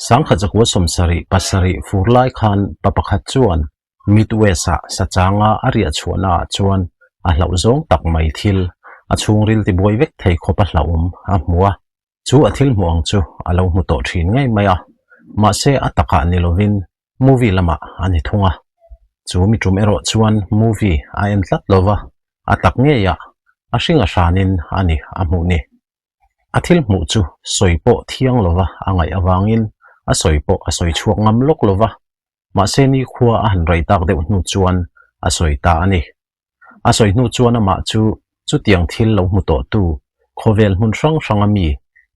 1777 fur lai khan pa pakhat chuan Midwest-a sachanga a riah chhuahnaah chuan a hlauh zawng tak mai thil, a chhungril tibuai vek thei khawp a hlauhawm a hmu a. Chu a thil hmuh ang chu a lo hmu tawh thin ngei mai a, mahse a takah ni lovin movie lamah a ni thung a. Chu mi tum erawh chuan movie a en tlat lo va, a tak ngeiah a hring a hranin a ni a hmuh ni. A thil hmuh chu sawi pawh thiang lova a ngaih avangin a sawi pawh a sawi chhuak ngam lawk lova, mahse nikhua a han rei tak deuh hnu chuan a sawi ta a ni. A sawi hnu chuan amah chu chutiang thil lo hmu tawhtu khawvel hmun hrang hranga mi,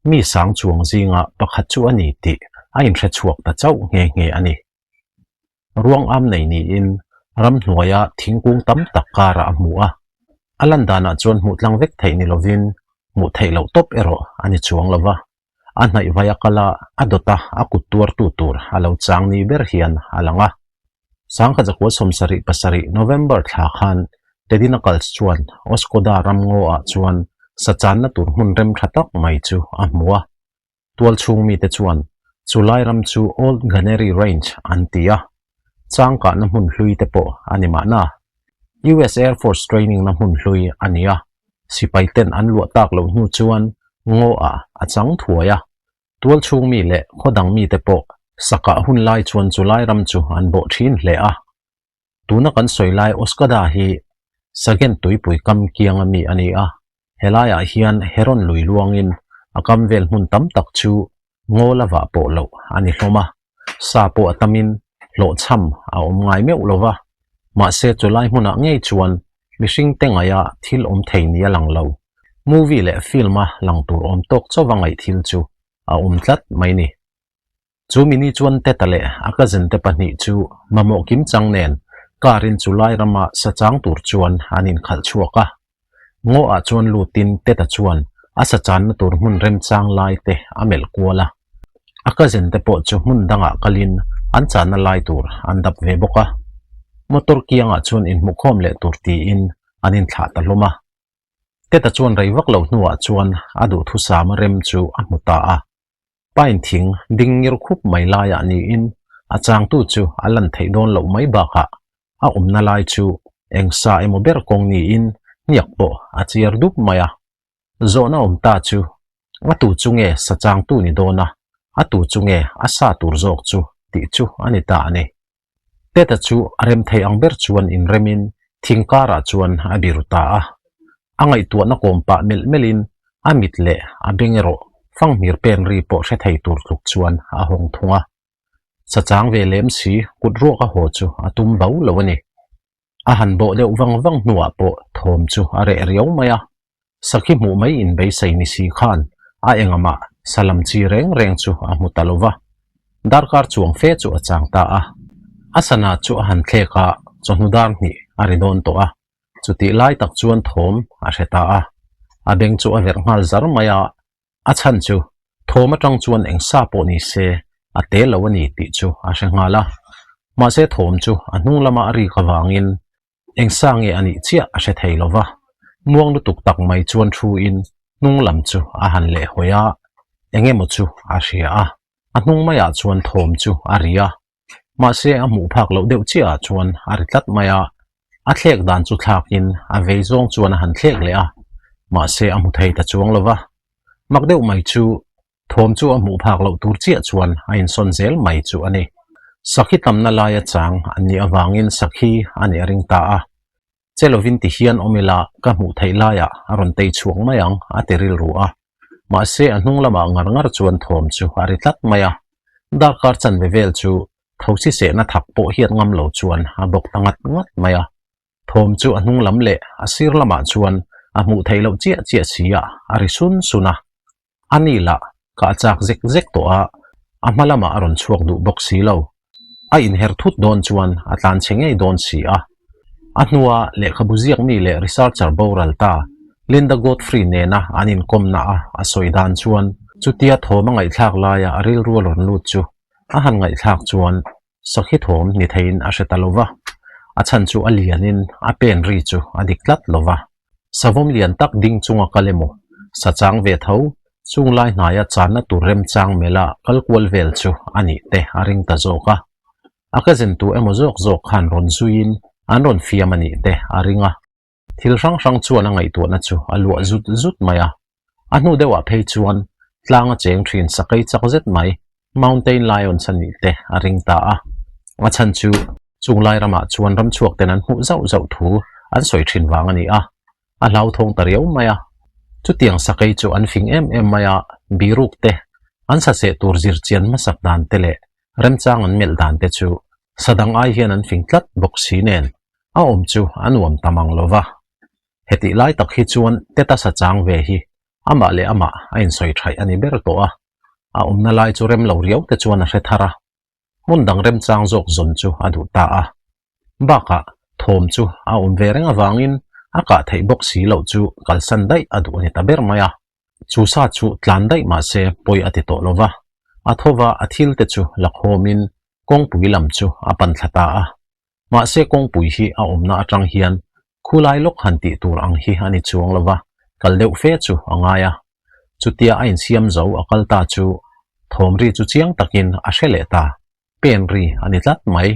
mi sang chuang zinga pakhat chu a ni tih a inhre chhuak ta chauh nghe nghe a ni. Ruang am nei niin ramhnuaia thingkung tam tak karah a hmu a, a lan danah chuan hmuh tlang vek theih ni lovin hmuh theih loh tawp erawh a ni chuang lo va, a hnaih vai a kal a, a dawt a, a kut tuartu tur a lo chang ni ber hian a lang a. 1977 November thla khan Teddy Knuckles chuan Oscoda ramngaw ah chuan sachanna tur hmun rem tha tak mai chu a hmu a. Tual chhung mite chuan chu lai ram chu Old Gunnery Range an ti a, changkahna hmun hlui te pawh a ni mahna. US Air Force training na hmun hlui a ni a, sipai ten an luah tak loh hnu chuan ngaw ah a chang thuai a. Tual chhung mi leh khaw dang mite pawh sakah hun lai chuan chu lai ram chu an bawh thin hle a. Tuna kan sawi lai Oscada hi Sagen tuipui kam kianga mi a ni a, helaiah hian Heron lui luangin a kam vel hmun tam tak chu ngaw la vah pawh loh a ni hlawm a, sa pawh a tamin hlawhchham a awm ngai meuh lo va, mahse chulai hmunah ngei chuan mihring te ngaia thil awm thei ni a lang lo, movie leh film-a lang tur awm tawk chauva ngaih thil chu a awm tlat mai ni. Chu mini chuan Teta leh a cousin te pahnih chu mamawh kim chang nen car in chu lai rama sa chang tur chuan an inkhalh chhuak a. Ngaw ah chuan lutin Teta chuan a sa channa tur hmun remchang lai te a melh kual a. A cousin te pawh chu hmun dangah kalin an channa lai tur an dap ve bawk a. Motor kiangah chuan inhmuhkhawm leh tur tiin an inthlah ta hlawm a. Teta chuan rei vak lo hnuah chuan a duhthusam rem chu a hmu ta a. Pine thing ding ngir khup mai laiah niin a changtu chu a lan theih dawn loh mai bakah a awmna lai chu eng sa emaw ber kawng niin hniak pawh a chiar dup mai a. Zawhna awm ta chu a tu chu nge sa changtu ni dawn a, a tu chu nge a sa tur zawk chu tih chu a ni ta a ni. Teta chu a rem thei ang ber chuan inremin thing karah chuan a biru ta a. A ngaihtuahna kawm pah melh melhin a mit leh a beng erawh fanghmir pen ri pawh hre thei tur tluk chuan a hawng thung a. Sachang ve lem si kut ruak a haw chu a tum bo lo a ni. A han bawh deuh vang vang hnuah pawh thawm chu a reh riau mai a. Sakhi hmuh mai inbeisei ni si khan a engamah salam chi reng reng chu a hmu ta lo va. Darkar chuang fe chu a chang ta a. A sana chu a han thlek a, chawhnu dar hnih a ri dawn tawh a. Chutih lai tak chuan thawm a hre ta a. A beng chu a verh nghal zar mai a. A chhan chu thawm atang chuan eng sa pawh ni se a te lo a ni tih chu a hre nghal a. Mahse thawm chu a hnung lama a rik avangin Eng sa nge a nih chiah a hre thei lo va, muang lutuk tak mai chuan thu in hnung lam chu a han leh hawi a, eng emaw chu a hria a, a hnung maiah chuan thawm chu a ri a, mahse a hmuh phak loh deuh chiah ah chuan a ri tlat mai a, a thlek dan chu thlak in a vei zawng chuan a han thlek leh a, mahse a hmu thei ta chuang lo va, mak deuh mai chu Thawm chu a hmuh phak loh tur chiah chuan a insawn zel mai chu a ni. Sakhi tamna laia chang an nih avangin sakhi a nih a ring ta a. Che lovin ti hian awm ila ka hmuh theih laiah a rawn tei chhuak mai ang a ti rilru a. Mahse a hnung lamah ngar ngar chuan thawm chu a ri tlat mai a. Darkar chanve vel chu thosi sehna thak pawh hiat ngam lo chuan a bawk ta ngat ngat mai a. Thawm chu a hnung lam leh a sir lamah chuan a hmuh theih loh chiah chiah si a, a ri sun sun a. A ni lah, ka a chak zek zek tawh a, a hma lamah a rawn chhuak duh bawk si lo. A inher thut dawn chuan a tlan chhe ngei dawn si a. A hnua lehkhabu ziak mi leh researcher boral ta Linda Godfrey nena an inkawmna a a sawi dan chuan chutia thawm a ngaihthlak laia a rilru a rawn lut chu a han ngaihthlak chuan sakhi thawm ni theiin a hre ta lo va, a chhan chu a lianin a pen ri chu a dik tlat lo va. Savawm lian tak ding chunga kal emaw, sa chang ve tho, Chung lai hnaia channa tur remchang mela kal kual vel chu a nih te a ring ta zawk a. A ka zentu emaw zawk zawk khan rawn zuiin an rawn fiam a nih te a ring a. Thil hrang hrang chuan a ngaihtuahna chu a luah zut zut mai a. A hnu deuhah phei chuan tlang a cheng thin sakei chak zet mai, Mountain Lions a nih te a ring ta a. A chhan chu chung lai ramah chuan ramchhuak ten an hmuh zauh zauh thu an sawi thin vang a ni a. A hlauthawng ta riau mai a. Chutiang sakei chu an fing em em mai a, biruk te, an saseh tur zirchian hmasak dan te leh remchang an melh dan te chu sadang ai hian an fing tlat bawk si nen a awm chu a nuam ta mang lo va. Hetih lai tak hi chuan Teta sa chang ve hi amah leh amah a insawi thaih a ni ber tawh a, a awmna lai chu rem lo riau te chuan a hre thar a, hmun dang remchang zawk zawn chu a duh ta a. Bakah thawm chu a awm ve reng avangin a kah theih bawk si loh chu kalsan daih a duh a ni ta ber mai a. Chu sa chu tlan daih mah se pawi a ti tawh lo va, a tho va a thil te chu la khawmin kawngpui lam chu a pan thla ta a. Mahse kawngpui hi a awmna atang hian khulai lawk han tih tur ang hi a ni chuang lo va, kal deuh fe chu a ngai a. Chutia a insiam zo a kal ta chu thawm ri chu chiang takin a hre leh ta, pen ri a ni tlat mai.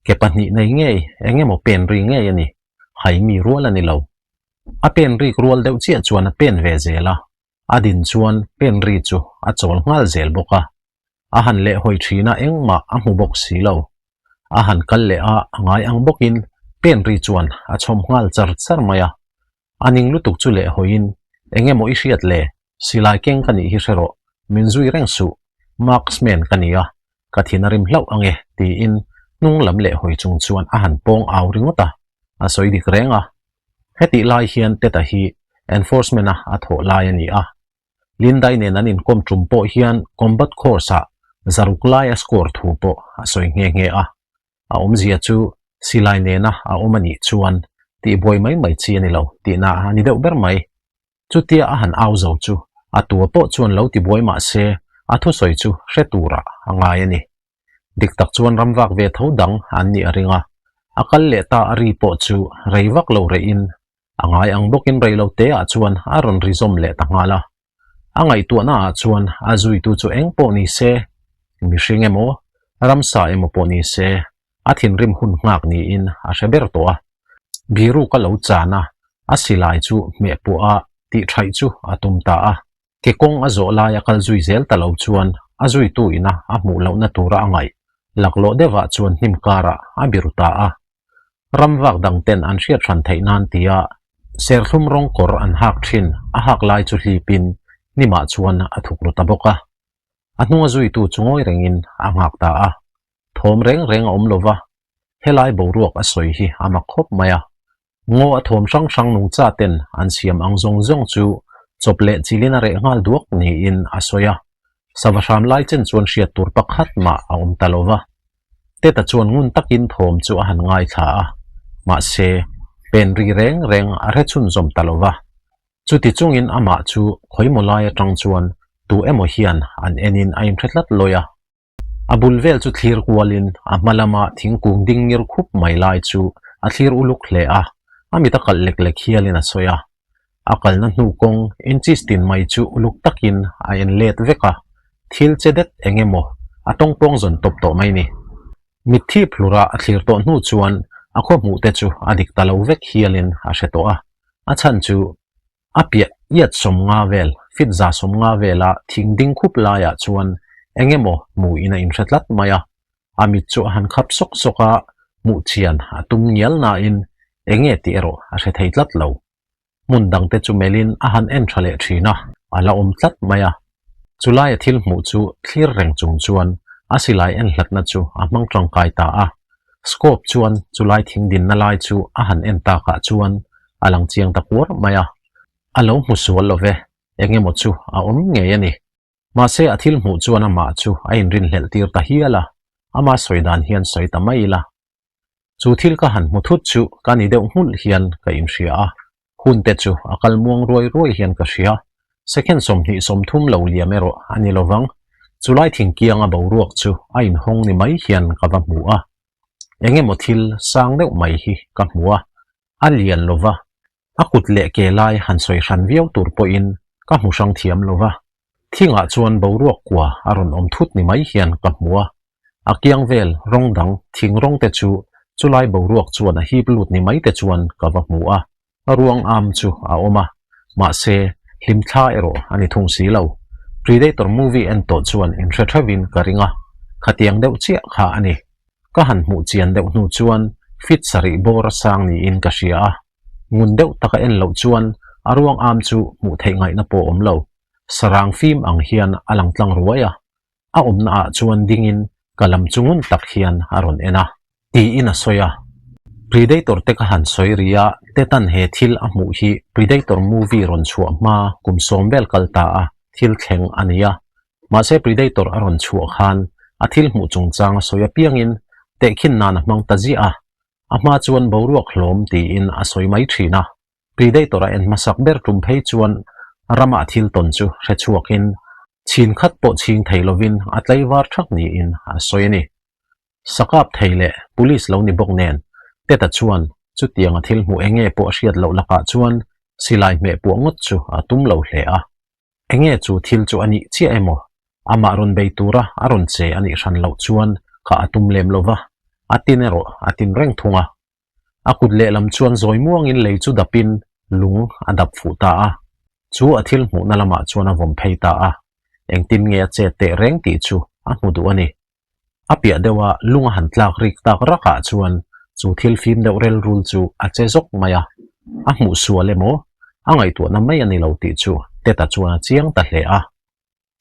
Ke 2 nei ngei, eng emaw pen ri ngei a ni, hai mi rual a ni lo. A pen rik rual deuh chiah chuan a pen ve zel a, a din chuan pen ri chu a chawl nghal zel bawk a. A han leh hawi thin a engmah a hmu bawk si lo. A han kal leh a, a ngai ang bawkin pen ri chuan a chhawm nghal char char mai a. A ning lutuk chu leh hawiin, Eng emaw i hriat le? Silai keng ka nih hi hre rawh, min zui reng suh, marksman ka ni a, ka thin a rim hlauh ang e, tiin hnung lam leh hawi chung chuan a han pawng au ringawt a, a sawi dik reng a. Hetih lai hian Teta hi enforcement-a a thawh lai a ni a. Lindai nen an inkawm tum pawh hian combat course-ah zaruk lai a score thu pawh a sawi nghe nghe a. A awmzia chu silai nena a awm a nih chuan tihbuai mai mai chi a ni lo tihna a ni deuh ber mai. Chutia a han au zo chu a tua pawh chuan lo tibuai mah se a thusawi chu hre turah a ngai a ni. Dik tak chuan ram vak ve tho dang an nih a ring a, a kal leh ta a ri pawh chu rei vak lo reihin a ngai ang bawkin rei lo te ah chuan a rawn ri zawm leh ta nghal a. A ngaihtuahna ah chuan a zuitu chu eng pawh ni se, mihring emaw, ramsa emaw pawh ni se, a thinrim hun nghak niin a hre ber tawh a. Biruk a lo chan a, a silai chu hmeh puah a tih thaih chu a tum ta a. Ke kawng a zawh lai a kal zui zel ta lo chuan a zuitu ina a hmuh lohna tura a ngaih laklawh deuhah chuan hnim karah a biru ta a. Ram vak dang ten an hriat hran theih nan tia serthlum rawng kawr an hak thin a hak lai chu hlipin hnimah chuan a thuk ru ta bawk a. A hnunga zuitu chu ngawi rengin a nghak ta a. Thawm reng reng a awm lo va, helai boruak a sawi hi a mak khawp mai a. Ngaw a thawm hrang hrang nungcha ten an siam ang zawng zawng chu chawp leh chilin a reh nghal duak niin a sawi a. Sava hram lai chen chuan hriat tur pakhat mah a awm ta lo va. Teta chuan ngun takin thawm chu a han ngaithla a, mahse, pen ri reng reng a hre chhunzawm ta lo va. Chuti chungin amah chu khawimaw lai atang chuan tu emaw hian an enin a inhre tlat lawi a. A bul vel chu thlir kualin a hma lama thingkung ding ngir khup mai lai chu a thlir uluk hle a, a mit a kalh lek lek hialin a sawi a. A kalna hnu kawng inches tin mai chu uluk takin a en let vek a, thil che det eng emaw a tawngpawng zawn tawp tawh mai ni. Mitthi phlura a thlir tawh hnu chuan a khaw hmuh te chu a dik ta lo vek hialin a hre tawh a, a chhan chu A piah iat 50 vel, fit za 50 vela thing ding khup laiah chuan eng emaw hmuhin a inhre tlat mai a. A mit chu a han khap sawk sawk a, hmuh chian a tum ngial nain eng nge tih erawh a hre thei tlat lo. Hmun dangte chu melhin a han en tha leh thin a, a la awm tlat mai a. Chulaia thil hmuh chu thlir reng chung chuan a silai en hlatna chu a hmang tangkai ta a. Scope chuan chulai thing dinna lai chu a han en takah chuan a lang chiang ta kuar mai a. A lo hmu sual lo ve, eng emaw chu a awm ngei a ni. Mahse a thil hmuh chuan amah chu a inrinhlelh tir ta hial a, ama sawi dan hian sawi ta mai ila. Chu thil ka han hmu thut chu ka ni deuh nghulh hian ka inhria a, hun te chu a kal muang ruai ruai hian ka hria. Second 20 30 lo liam erawh a ni lovang. Chulai thingkianga boruak chu a inhawng ni mai hian ka va hmu a. Eng emaw thil sang deuh mai hi ka hmu a, a lian lova, a kut leh ke lai han sawi hran viau tur pawhin ka hmu hrang thiam lova. Thingah chuan boruak kua a rawn awm thut ni mai hian ka hmu a, a kiang vel rawng dang thing rawng te chu chulai boruak chuan a hip lut ni mai te chuan ka va hmu a, ruang am chu a awm a, mahse hlimthla erawh a ni thung si lo. Predator movie en tawh chuan inhre theuhin ka ring a, khatiang deuh chiah kha a ni. Ka han hmuh chian deuh hnu chuan fit sarih bawr a sang niin ka hria a, ngun deuh taka en loh chuan a ruang am chu hmuh theih ngaihna pawh awm lo. Sarang fim ang hian a lang tlang ruai a, a awmna ah chuan dingin ka lam chu ngun tak hian a rawn en a. Tiin a sawi a. Predator te ka han sawi ri a, Tetan he thil a hmuh hi Predator movie rawn chhuah hma kum sawm vel kal ta a thil thleng a ni a. Mahse Predator a rawn chhuah khan a thil hmuh chungchang a sawi apiangin tehkhin nan a hmang ta ziah a, a hma chuan boruak hlawm tiin a sawi mai thin a. Predator a en hmasak ber tum phei chuan rama thil tawn chu hre chhuakin chhin khat pawh chhing thei lovin a tlaivar thak niin a sawi a ni. Sakap thei leh police lo ni bawk nen Teta chuan chutianga thil hmuh enge pawh a hriat loh lakah chuan silai hmeh puah ngawt chu a tum lo hle a. Enge chu thil chu a nih chiah emaw? Amah rawn bei tura a rawn che a nih hran loh chuan kha a tum lem lova, a tin erawh a tin reng thung a. A kut lehlam chuan zawi muangin lei chu dapin lung a dap fuh ta a. Chu a thil hmuhna lamah chuan a vawm phei ta a. Engtin nge a chet teh reng tih chu a hmu duh a ni. A piah deuha lung a han tlak rik tak rakah chuan chu thil fim deuh rel rul chu a che zawk mai a. A hmuh sual emaw, a ngaihtuahna mai a ni lo tih chu Teta chuan a chiang ta hle a.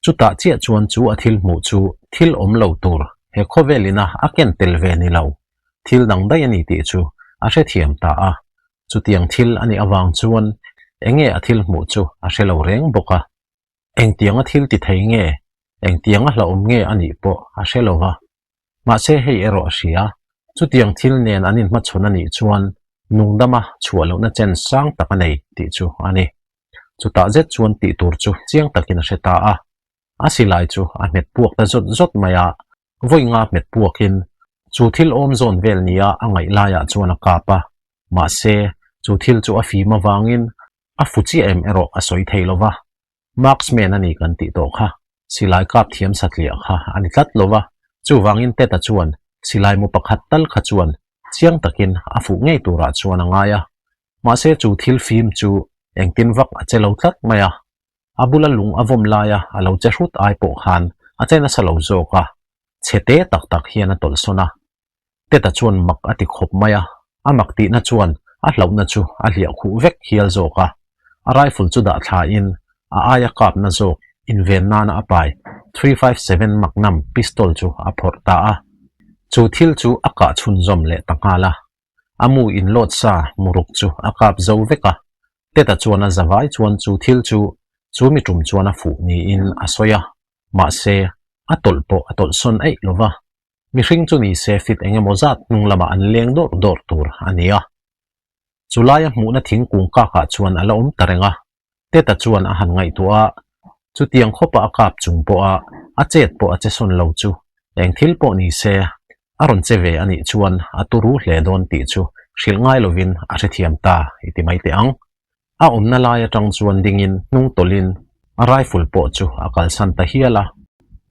Chutah chiah chuan chu a thil hmuh chu thil awm lo tur he khawvel ina a ken tel ve ni lo, thil dang daih a ni tih chu a hrethiam ta a. Chutiang thil a nih avang chuan enge a thil hmuh chu a hre lo reng bawk a. Engtianga thil ti thei nge, engtianga hlauhawm nge a nih pawh a hre lo va. Mahse hei erawh a hria, chutiang thil nen an inhmachhawn a nih chuan nungdama chhuah lohna chen sang tak a nei tih chu a ni. Chutah zet chuan tih tur chu chiang takin a hre ta a. A silai chu a hmet puak ta zawt zawt mai a, vawi nga hmet puakin chu thil awm zawn vel nia a ngaih laiah chuan a kap a. Mahse, chu thil chu a fim avangin A fu chiah em erawh a sawi thei lo va, marksman a ni kan tih tawh kha, silai kap thiam satliah kha a ni tlat lo va, chuvangin Ted-a chuan silai mu pakhat tal kha chuan chiang takin a fuh ngei turah chuan a ngai a. Mahse chu thil fim chu engtin vak a che lo tlat mai a, a bula lung a vawm laia a lo che hrut ai pawh khan a che nasa lo zawk a, chhe te tak tak hian a tawlhsawn a. Teta chuan mak a ti khawp mai a, a mak tihna chuan a hlauhna chu a hliah khuh vek hial zawk a. A rifle chu dah thlain a aia kapna zawk inven nana a pai 357 Magnum pistol chu a phawrh ta a. Chu thil chu a kah chhunzawm leh ta nghal a. A mu inlawt sa muruk chu a kap zo vek a. Teta chuan a zavai chuan chu thil chu chu mi tum chuan a fuh niin a sawi a. Mahse, a tawlh pawh a tawlh sawn eih lo va. Mihring chu ni se fit eng emaw zat hnung lamah an leng dawrh dawrh tur a ni a. Chu laia hmuhna thingkung kakah chuan a la awm ta reng a. Teta chuan a han ngaihtuah a, chutiang khawpa a kap chung pawha a chet pawh a che sawn lo chu eng thil pawh ni se a rawn che ve a nih chuan a turu hle dawn tih chu hrilh ngai lovin a hrethiam ta i ti mai teh ang. A awmna lai atang chuan dingin hnung tawlhin a rifle pawh chu a kalsan ta hial a.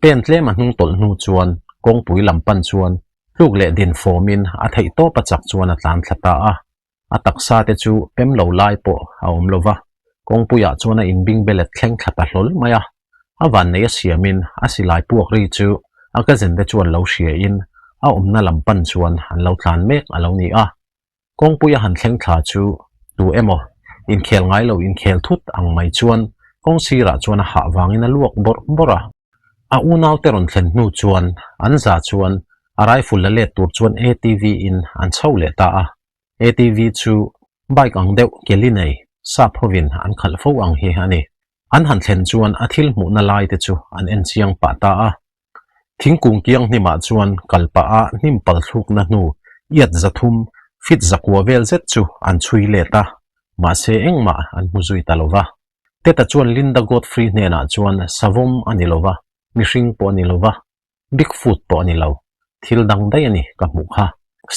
Pen tlem a hnung tawlh hnu chuan kawngpui lam pan chuan tluk leh din fawmin a theih tawp a chak chuan a tlan thla ta a. A taksa te chu pem lo lai pawh a awm lo va, kawngpuiah chuan a inbing belet thleng thla ta hlawl mai a. A vannei a siamin a silai puak ri chu a cousin te chuan lo hriain a awmna lam pan chuan an lo tlan mek a lo ni a. Kawngpui a han thleng thla chu tu emaw inkhel ngai lo inkhel thut ang mai chuan kawng sirah chuan a hah vangin a luak bawrh bawrh a. A unaute rawn thlen hnu chuan an za chuan a rifle la let tur chuan ATV in an chho leh ta a. ATV chu bike ang deuh ke li nei sap hovin an khalh fo ang hi a ni. An han thlen chuan a thil hmuhna lai te chu an en chiang pah ta a. Thingkung kiang hnimah chuan kal pah a hnim pal thlukna hnu iat 300 fit zakua vel zet chu an chhui let a, mahse engmah an hmu zui ta lo va. Teta chuan Linda Godfrey hnenah chuan savawm a ni lo va, mihring pawh a ni lo va, Bigfoot pawh a ni lo, thil dang daih a ni ka hmuh kha.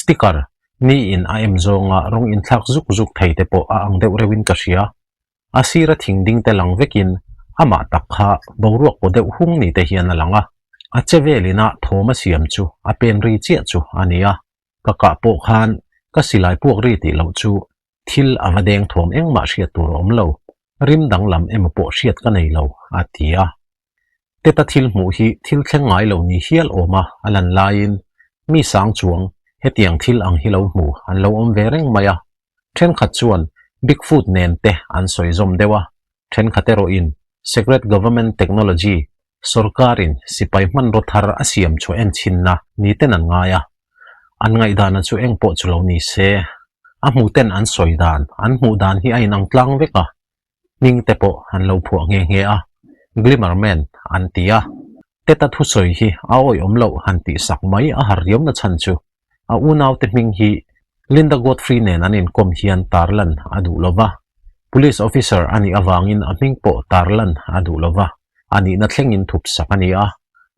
Sticker, Niin a em zawnga rawng inthlak zuk zuk thei te pawh a ang deuh reuhin ka hria. A sira thing ding te lang vekin Amah tak kha boruak paw deuh hung ni te hian a lang a, a che velin a thawm a siam chu a pen ri chiah chu a ni a, ka kah pawh khan ka silai puak ri tih loh chu thil a va deng thawm engmah hriat tur a awm lo, rim danglam emaw pawh hriat ka nei lo, a ti a. Teta thil hmuh hi thil thleng ngai lo ni hial awma a lan laiin mi sang chuang hetiang thil ang hi lo hmu an lo awm ve reng mai a. Thenkhat chuan Bigfoot nen te an sawi zawm deuh a, thenkhat erawhin Secret Government Technology, sawrkarin sipai hmanraw thar a siam chhuah enchinna ni ten an ngai a. An ngaihdana chu eng pawh chu lo ni se, a hmuten an sawi dan, an hmuh dan hi a inang tlang vek a, hming te pawh an lo phuah nghe nghe a, Glimmer Man an ti a. Teta thusawi hi a awihawm loh han tih sak mai a har riauna chhan chu a unaute hming hi Linda Godfrey nen an inkawm hian tarlan a duh lo va, Police officer a nih avangin a hming pawh tarlan a duh lo va, a nihna thlengin thup sak a ni a,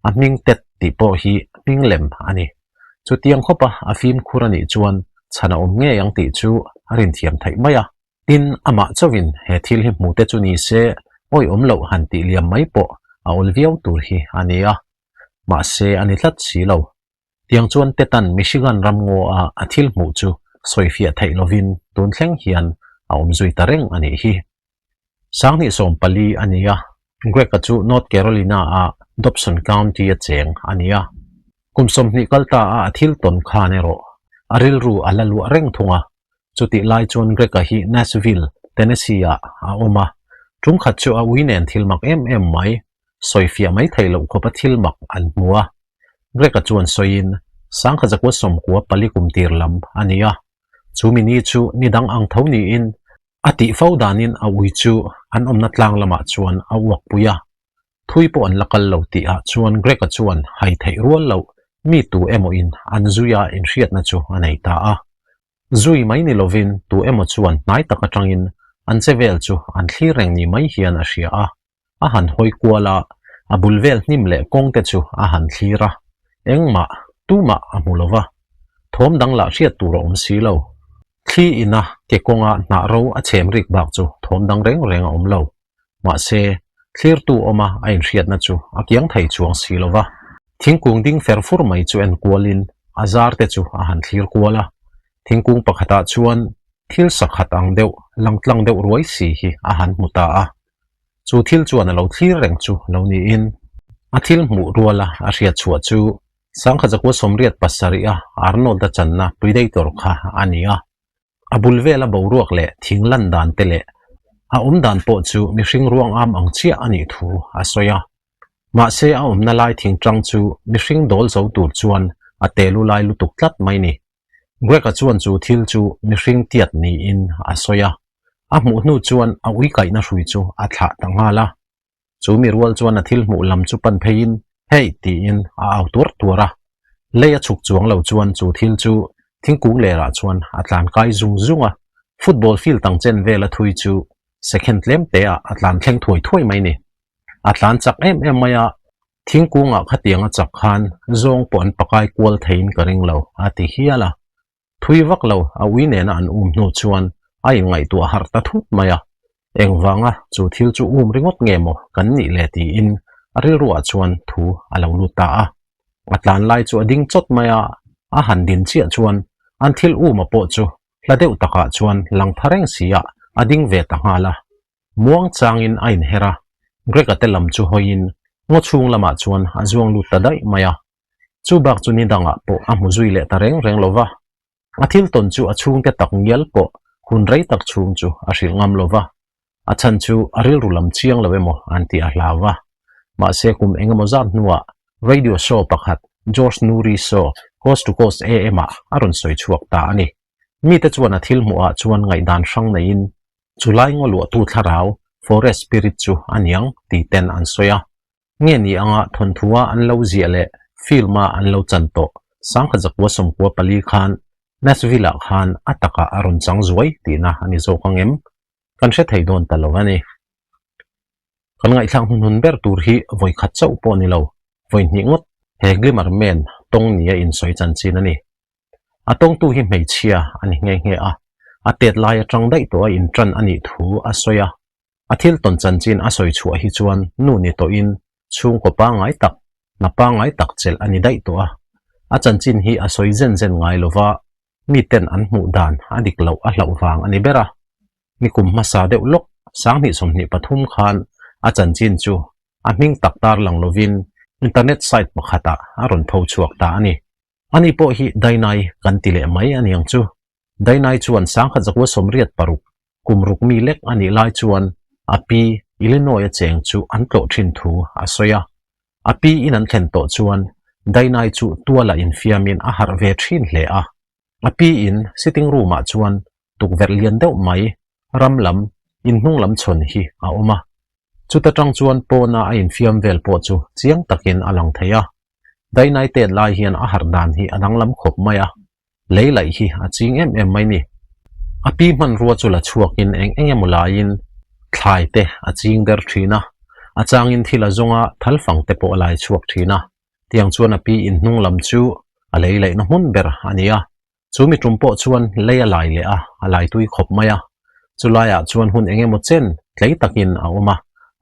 a hming Ted tih pawh hi hming lem a ni. Chutiang khawpa a fimkhur a nih chuan chhan a awm ngei ang tih chu a rinthiam theih mai a. Tin, amah chauhin he thil hi hmute chu ni se, awihawm loh han tih liam mai pawh a awl viau tur hi a ni a. Mahse, a ni tlat si lo. Tiang chuan Tetan Michigan ram ngaw a a thil hmuh chu sawifiah theih lovin tun thleng hian a awm zui ta reng a nih hi. 2014 a ni a, Greg-a chu North Carolina-a Dobson County-a cheng a ni a. Kum 20 kal ta a a thil tawn khan erawh a rilru a la luah reng thung a. Chutih lai chuan Greg-a hi Nashville, Tennessee-ah a awm a. Tum khat chu a ui nen thil mak em em mai, sawifiah mai theih loh khawpa thil mak an hmu a. Greg-a chuan sawiin, Sangkhat zakua sawmkua pali kum tir lam a ni a. Chu mi ni chu ni dang ang tho niin a tih fo danin a ui chu an awmna tlang lamah chuan a uak pui a. Thui pawh an la kal lo tih ah chuan Greg-a chuan hai theih rual loh mi tu emaw in an zui a inhriatna chu a nei ta a. Zui mai ni lovin tu emaw chuan hnai tak atangin an che vel chu an thlir reng ni mai hian a hria a. A han hawi kual a, a bul vel hnim leh kawng te chu a han thlir a. Engmah, tumah a hmu lo va. Thawm dang lah hriat tur a awm si lo. Thli ina ke kawnga hnah ro a chhem rik bak chu thawm dang reng reng a awm lo. Mahse, thlirtu awma a inhriatna chu a kiang thei chuang si lo va. Thingkung ding fer fur mai chu en kualin a zar te chu a han thlir kual a. Thingkung pakhatah chuan thil sakhat ang deuh, langtlang deuh ruai si hi a han hmu ta a. Chu thil chuan a lo thlir reng chu lo niin a thil hmuh ruala a hriat chhuah chu Sangkhat zakua 87 a Arnold-a channa Predator kha a ni a. A bul vela boruak leh thing lan dan te leh a awm dan pawh chu mihring ruang am ang chiah a nih thu a sawi a. Mahse a awmna lai thing tang chu mihring dawl zo tur chuan a te lu lai lutuk tlat mai ni. Greg-a chuan chu thil chu mihring tiat niin a sawi a. A hmuh hnu chuan a ui kaihna hrui chu a thlah ta nghal a. Chu mi rual chuan a thil hmuh lam chu pan pheiin, Hey! tiin a au tuar tuar a. Lei a chhuk chuang lo chuan chu thil chu thingkung lerah chuan a tlan kai zung zung a. Football field tang chen vel a thui chu second tlem te ah a tlan thleng thuai thuai mai ni. A tlan chak em em mai a, thingkungah khatiang a chak khan zawng pawh an pakai kual theiin ka ring lo, a ti hial a. Thui vak lo a ui nena an um hnu chuan a inngaihtuah harh ta thut mai a, engvanga chu thil chu um ringawt nge maw kan nih le tiin a rilruah chuan thu a lo lut ta a. A tlan lai chu a ding chawt mai a, a han din chiah chuan an thil uma pawh chu hla deuh takah chuan lang tha reng si ah a ding ve ta nghal a. Muang changin a inher a, Greg-a te lam chu hawiin ngaw chhung lamah chuan a zuang lut ta daih mai a. Chu bak chu ni dangah pawh a hmu zui leh ta reng reng lo va. A thil tawn chu a chhungte tak ngial pawh hun rei tak chhung chu a hrilh ngam lo va. A chhan chu a rilru lam chiang lo emaw an tih a hlau va. Mahse kum eng emaw zat hnuah radio show pakhat George Noory Show Coast to Coast AM ah a rawn sawi chhuak ta a ni. Mite chuan a thil hmuhah chuan ngaihdan hrang neiin chulai ngaw luahtu thlarau, forest spirit, chu a niang ti ten an sawi a. Nge ni anga thawnthua an lo ziah leh film-a an lo chan tawh 1994 khan Nashville-ah khan a takah a rawn chang zuai tihna a ni zawk ang em? Kan hre thei dawn ta lo a ni. Kan ngaihthlak hnuhnun ber tur hi vawi khat chauh pawh ni lo, vawi hnih ngawt he Glimmer Man tawng nia insawi chanchin a ni. A tawngtu hi hmeichhia a ni nghe nghe a, a tet lai atang daih tawh a intan a nih thu a sawi a. A thil tawn chanchin a sawi chhuah hi chuan nu ni tawhin chhungkaw pangngai tak, hna pangngai tak chelh a ni daih tawh a. A chanchin hi a sawi zen zen ngai lova, miten an hmuh dan a dik loh a hlauh vang a ni ber a. Nikum hmasa deuh lawk 2023 khan a chanchin chu a hming tak tar lang lovin internet site pakhatah a rawn tho chhuak ta a ni. Ani pawh hi Dainai kan ti leh mai a niang chu. Dainai chuan 1986 kum ruk mi lek a nih lai chuan a pi Illinois a cheng chu an tlawh thin thu a sawi a. A pi in an thlen tawh chuan Dainai chu tuala infiamin a harh ve thin hle a. A pi in sitting room ah chuan tukverh lian deuh mai ram lam inhnung lam chhawn hi a awm a. Chuta tang chuan pawna a infiam vel pawh chu chiang takin a lang thei a. Dainai tet lai hian a harh dan hi a danglam khawp mai a, lei laih hi a ching em em mai ni. A pi hmanrua chu la chhuakin eng eng emaw laiin thlai te a ching der thin a, a changin thil a zawnga thalfang te pawh a lai chhuak thin a. Tiang chuan a pi inhnung lam chu a lei laihna hmun ber a ni a, Chu mi tum pawh chuan lei a lai leh a, a lai tui khawp mai a. Chu laiah chuan hun eng emaw chen tlei takin a awm a,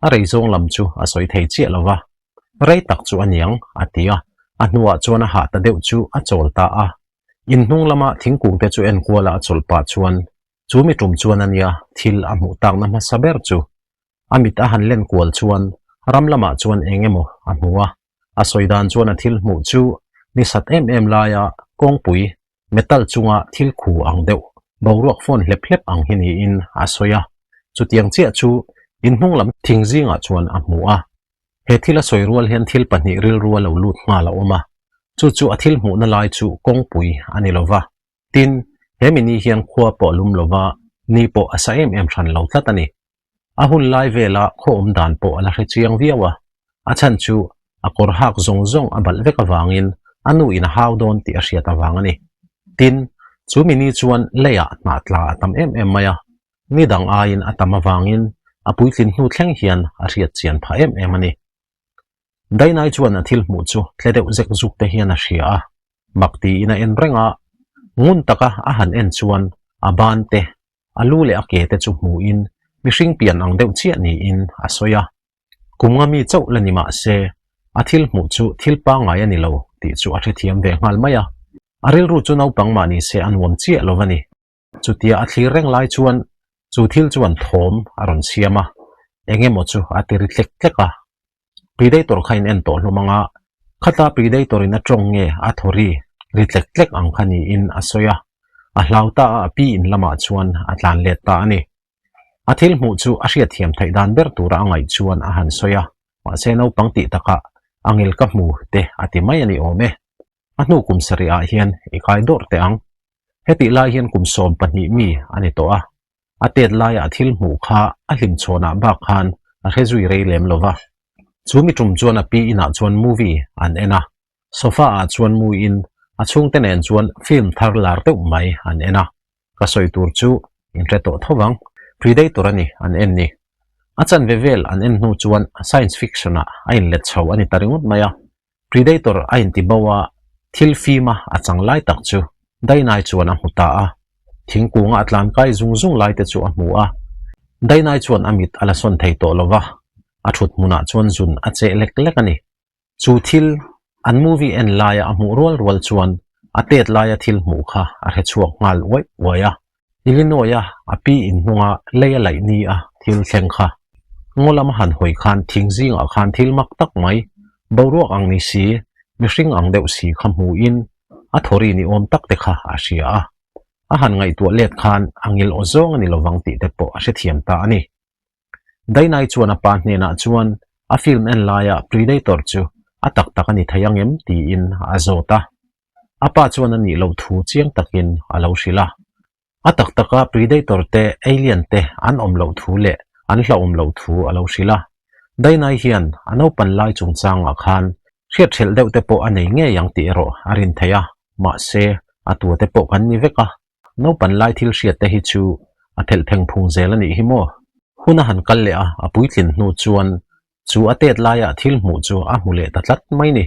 a rei zawng lam chu a sawi thei chiah lo va. Rei tak chu a niang, a ti a, a hnuah chuan a hah ta deuh chu a chawl ta a. In hnung lama thingkung te chu enkuala a chawlh pah chuan chu mi tum chuan a nia thil a hmuh takna hmasa ber chu A mit a han len kual chuan ram lamah chuan eng emaw a hmu a, a sawi dan chuan a thil hmuh chu ni sat em em laia kawngpui metal chunga thil khu ang deuh boruak fawn hlep hlep ang hi niin a sawi a. Chutiang chiah chu in hnung lam thing zingah chuan a hmu a. He thil a sawi rual hian thil pahnih rilru a lo lut nghal a awm a, chu chu a thil hmuhna lai chu kawngpui a ni lova. Tin, he mi ni hian khua pawh a lum lova, ni pawh a sa em em hran lo tlat a ni. A hun lai vela khaw awm dan pawh a la hre chiang viau a, a chhan chu a kawr hak zawng zawng a balh vek avangin a nu in a hau dawn tih a hriat avang a ni. Tin, chu mi ni chuan leiah hnah tla a tam em em mai a, ni dang aiin a tam avangin a puitlin hnu thleng hian a hriat chian phah em em a ni. Dainai chuan a thil hmuh chu tle deuh zek zuk te hian a hria a, mak tiin a en reng a, ngun taka a han en chuan a ban te, a lu leh a ke te chu hmuin mihring pian ang deuh chiah niin a sawi a. Kum nga mi chauh la ni mah se, a thil hmuh chu thil pangngai a ni lo tih chu a hrethiam ve nghal mai a. A rilru chu naupang mah ni se a nuam chiah lo a ni. Chutia a thlir reng lai chuan chu thil chuan thawm a rawn siam a, eng emaw chu a ti ri tlek tlek a. Predator kha in en tawh hlawm ang a, khata Predator in a tawng nge a thaw ri ri tlek tlek ang kha niin a sawi a, a hlau ta a a pi in lamah chuan a tlan let ta a ni. A thil hmuh chu a hriatthiam theih dan ber tura a ngaih chuan a han sawi a, mahse naupang tih takah a ngil ka hmu te a ti mai a ni awm e. A hnu kum sarih ah hian i kai dawrh teh ang. Hetih lai hian kum 12 mi a ni tawh a, a tet laiah thil hmuh kha a hlimchhawnah bak khan a hre zui rei lem lo va. Chu mi tum chuan a pi inah chuan movie an en a, sofa ah chuan mu in a chhungte nen chuan film thar lar deuh mai an en a. Ka sawi tur chu in hre tawh tho vang. Predator a ni an en ni. A chanve vel an en hnu chuan science fiction ah a inlet chho a ni ta ringawt mai a. Predator a inti bo a, thil fima a chang lai tak chu Dainai chuan a hmu ta a. Thingkunga a tlan kai zung zung lai te chu a hmu a. Dainai chuan a mit a la sawn thei tawh lo va, a thut hmunah chuan zun a cheh lek lek a ni. Chu thil, an movie en laia a hmuh rual rual chuan a tet laia thil hmuh kha a hre chhuak nghal uaih uaih a. Illinois-a a pi inhnunga lei a laih ni a thil thleng kha. Ngaw lam a han hawi khan thing zingah khan thil mak tak mai, boruak ang ni si, mihring ang deuh si kha hmuhin a thawri ni awm tak te kha a hria a. A han ngaihtuah let khan a ngil aw zawng a ni lovang tih te pawh a hrethiam ta a ni. Dainai chuan a pa hnenah chuan a film en laia Predator chu a tak tak a ni thei ang em tiin a zawt a. A pa chuan a nih loh thu chiang takin a lo hrilh a. A tak taka Predator te, Alien te an awm loh thu leh an hlauhawm loh thu a lo hrilh a. Dainai hian a naupan lai chungchangah khan hriathrelh deuh te pawh a nei ngei ang tih erawh a rin theih a, mahse a tua te pawh kan ni vek a. Naupan lai thil hriat te hi chu a phelh pheng phung zel a nih hi maw? Hun a han kal leh a, a puitlin hnu chuan chu a tet laia thil hmuh chu a hmu leh ta tlat mai ni.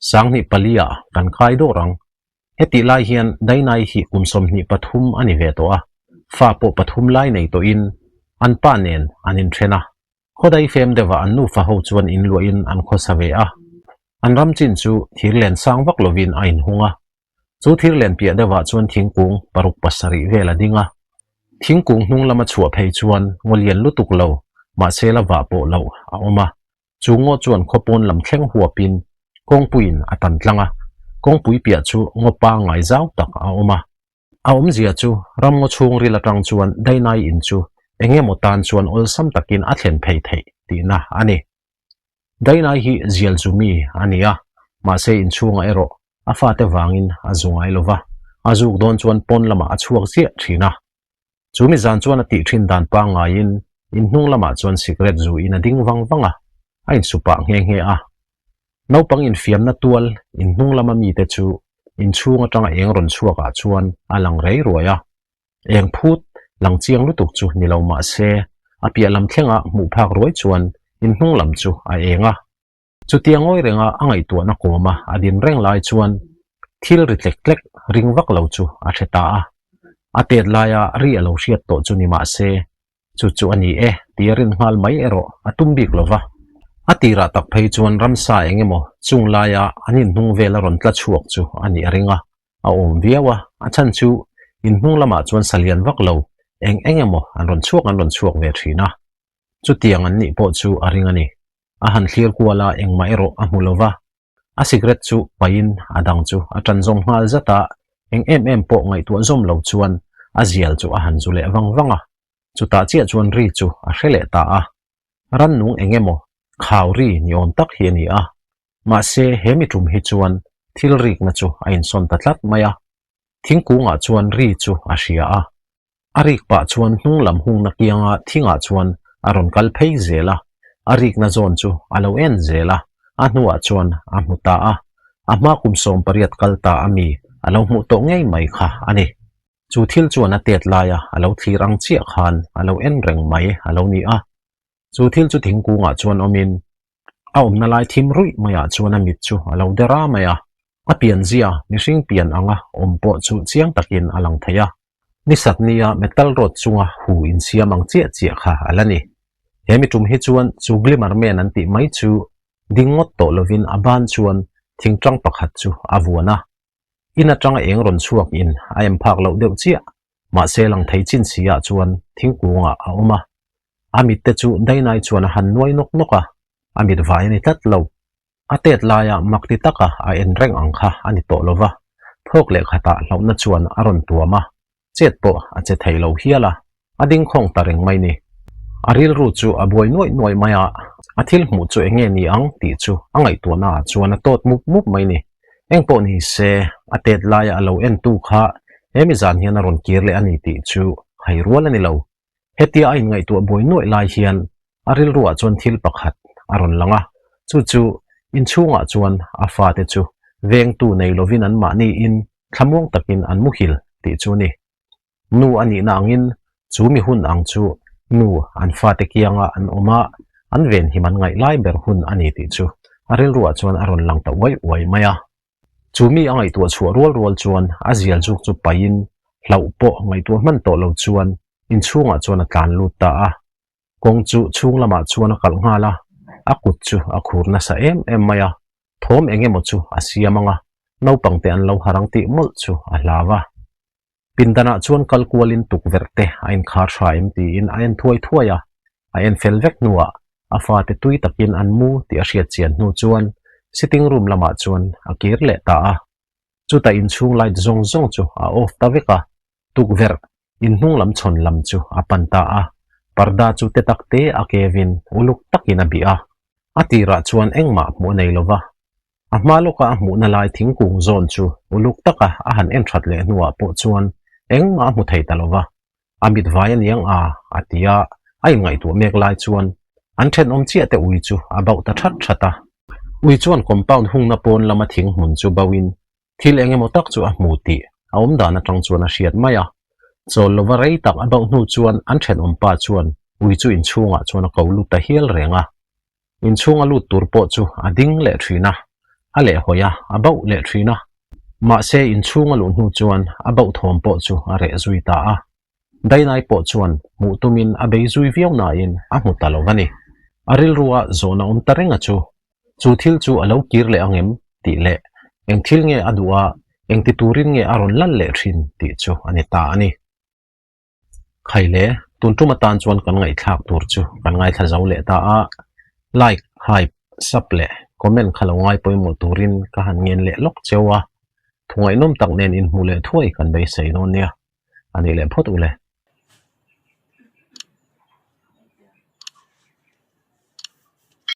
2004 ah kan kai dawr ang. Hetih lai hian Dainai hi kum 23 a ni ve tawh a, fa pawh pathum lai nei tawhin. An pa nen an inthen a. Khawdai fem deuhah an nufa ho chuan inluahin an khawsa ve a. An ram chin chu thir len sang vak lovin a inhung a. Chu thir len piah deuhah chuan thingkung paruk pasarih vel a ding a. Thingkung hnung lama chhuah phei chuan ngaw lian lutuk lo, mahse la vah pawh loh a awm a. Chu ngaw chuan khaw pawn lam thleng huapin kawngpuiin a tan tlang a. Kawngpui piah chu ngaw pangngai zau tak a awm a. A awmzia chu ramngaw chhungril atang chuan Dainai in chu eng emaw tan chuan awlsam takin a thlen phei theih tihna a ni. Dainai hi zial zu mi a ni a, mahse inchhungah erawh a fate vangin a zu ngai lo va, a zuk dawn chuan pawn lamah a chhuak ziah thin a. Chu mi zan chuan a tih thin dan pangngaiin in hnung lamah chuan sikret zu in a ding vang vang a, a insu pah nghe nghe a. Naupang infiamna tual in hnung lama mite chu inchhung atanga eng rawn chhuakah chuan a lang rei ruai a. Eng phut lang chiang lutuk chu ni lo mah se, a piah lam thlengah hmuh phak ruai chuan in hnung lam chu a eng a. Chutia ngawi renga a ngaihtuahna kawma a din reng lai chuan thil ri tlek tlek ring vak lo chu a hre ta a. A tet laia ri a lo hriat tawh chu ni mah se, chu chu a ni e tia rin nghal mai erawh a tum bik lo va. A tirah tak phei chuan ramsa eng emaw chung laia an inhnung vel a rawn tla chhuak chu a nih a ring a. A awm viau a, a chhan chu inhnung lamah chuan sa lian vak lo eng eng emaw an rawn chhuak an rawn chhuak ve thin a. Chutiang an nih pawh chu a ring a ni. A han thlir kual a, engmah erawh a hmu lo va. A sikret chu paihin a dang chu a tan zawm nghal zat a, eng em em pawh ngaihtuah zawm lo chuan a zial chu a han zu leh vang vang a. Chutah chiah chuan ri chu a hre leh ta a. Rannung eng emaw khau ri ni awm tak hi a ni a. Mahse he mi tum hi chuan thil rikna chu a insawn ta tlat mai a. Thingkungah chuan ri chu a hria a. A rik pah chuan hnung lam hungna kianga thingah chuan a rawn kal phei zel a, a rikna zawn chu a lo en zel a, a hnuah chuan a hmu ta a. A hma kum 18 kal ta a mi a lo hmuh tawh ngei mai kha a ni. Chu thil chuan a tet laia a lo thlir ang chiah khan a lo en reng mai a lo ni a. Chu thil chu thingkungah chuan awmin a awmna lai thim ruih maiah chuan a mit chu a lo der a mai a, a pianzia mihring pian anga awm pawh chu chiang takin a lang thei a. Ni sat nia metal rod chunga hu insiam ang chiah chiah kha a la ni. He mi tum hi chuan chu Glimmer Man an tih mai chu ding ngawt tawh lovin a ban chuan thingtang pakhat chu a vuan a. In atanga eng rawn chhuak in a em phak loh deuh chiah, mahse lang thei chin si ah chuan thingkungah a awm a. A mit te chu Dainai chuan a han nuai nawk nawk a, a mit vai a ni tlat lo. A tet laia mak ti taka a en reng ang kha a ni tawh lo va, thawk leh khatah hlauhna chuan a rawn tuam a, chet pawh a che thei lo hial a, a ding khawng ta reng mai ni. A rilru chu a buai nuaih nuaih mai a, a thil hmuh chu eng nge ni ang tih chu a ngaihtuahna ah chuan a tawt mup mup mai ni. Eng pawh ni se, a tet laia a lo entu kha he mi zan hian a rawn kir leh a ni tih chu hai rual a ni lo. Hetia a inngaihtuah buai nuaih lai hian a rilruah chuan thil pakhat a rawn lang a, chu chu inchhungah chuan a fate chu vengtu nei lovin anmahniin thlamuang takin an muhil tih chu a ni. Nu a nihna angin chu mi hun ang chu nu an fate kianga an awm a, an venhim an ngaih lai ber hun a ni tih chu a rilruah chuan a rawn lang ta uai uai mai a. Chu mi a ngaihtuah chhuah rual rual chuan a zial zuk chu paihin hlauh pawh ngaihtuah hman tawh lo chuan inchhungah chuan a tlan lut ta a. Kawng chu chhung lamah chuan a kalh nghal a, a kut chu a khur nasa em em mai a, thawm eng emaw chu a siam ang a, naupang te an lo harang tih mawlh chu a hlau a. Pindanah chuan kal kualin tukverh te a inkhar hra em tiin a en thuai thuai a, a en fel vek hnuah a fate tui takin an mu tih a hriat chian hnu chuan sitting room lamah chuan a kir leh ta a. Chutah inchhung light zawng zawng chu a off ta vek a, tukverh inhnung lam chhawn lam chu a pan ta a, parda chu te tak te a kevin uluk takin a bih a, a tirah chuan engmah hmuh a nei lo va. A hma lawka a hmuhna lai thingkung zawn chu uluk taka a han en that leh hnuah pawh chuan engmah a hmu thei ta lo va, a mit vai a niang a, a ti a, a inngaihtuah mek lai chuan an thenawm chiah te ui chu a bauh ta that that a. Ui chuan compound hungna pawn lama thing hmun chu bauhin thil eng emaw tak chu a hmu tih a awm dan atang chuan a hriat mai a. Chawl lova rei tak a bauh hnu chuan an thenawm pa chuan ui chu inchhungah chuan a ko lut ta hial reng a. Inchhung a lut tur pawh chu a ding leh thin a, a lehhawi a, a bauh leh thin a. Mahse inchhung a luh hnu chuan a bauh thawm pawh chu a reh zui ta a. Dainai pawh chuan hmuh tumin a bei zui viau nain a hmu ta lo a ni. A rilrua zawhna awm ta reng a chu. Chu thil chu a lo kir leh ang em? tih leh eng thil nge a duh a, eng ti turin nge a rawn lal leh thin tih chu a ni ta a ni. Khaile, tun tum atan chuan kan ngaihthlak tur chu kan ngaithla zo leh ta a, like, hype, sub leh comment kha lo ngai pawimawh turin ka han ngen leh lawk cheu a, thu ngaihnawm tak nen inhmuh leh thuai kan beisei dawn nia. A nih leh phawt u le.